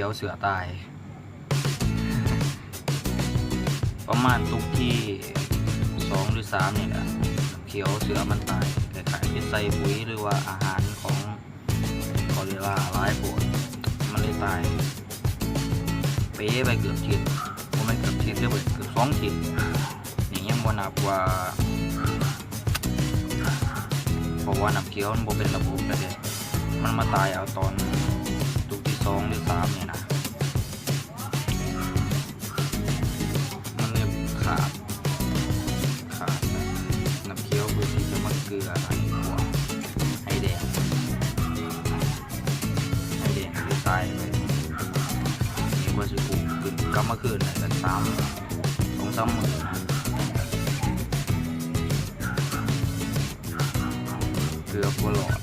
ວເສືອຕາຍ ປະມານຕຸກທີສອງຫຼືສາມນີ້ແຫຼະ ນ້ຳຂຽວເສືອມັນຕາຍ ຄ້າຍໆໄປໃສ່ປຸ໋ຍ ຫຼືວ່າອາຫານຂອງ ກໍເລີຍວ່າຫຼາຍໂພດ ມັນເລີຍຕາຍ ເປໄປເກືອບທິດ ບໍ່ແມ່ນເກືອບທິດເດີ້ເວີຍ ເກືອບສອງທິດ ນີ້ຍັງບໍ່ນັບວ່າ ເພາະວ່ານ້ຳຂຽວມັນບໍ່ເປັນລະບົບແລ້ວເດ້ ມັນມາຕາຍເອົາຕອນຕຸກທີສອງຫຼືສາມນີ້ນະ ມັນເລີຍຂາດ ຂາດນ້ຳຂຽວ ເພື່ອທີ່ຈະມາເກືອໄອ້ພວກໄອ້ແດງ ໄອ້ແດງເລີຍຕາຍໄປ ນີ້ກວ່າຊິກູ້ຄືນ ກັບມາຄືນໄດ້ກັນສາມ ສອງສາມມື້ນະ ເກືອບບໍ່ລອດ.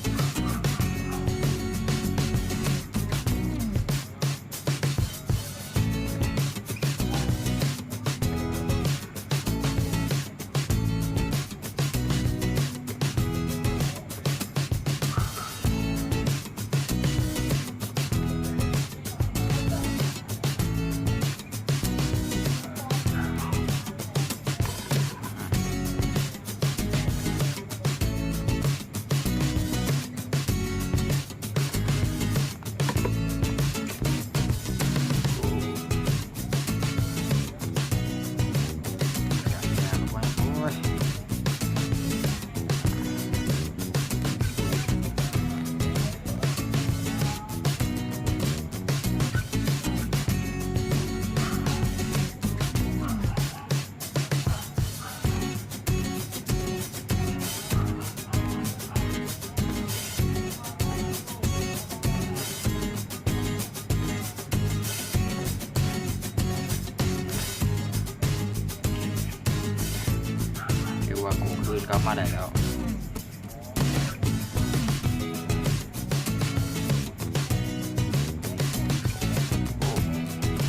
ຖືວ່າກູ້ຄືນກັບມາໄດ້ແລ້ວ.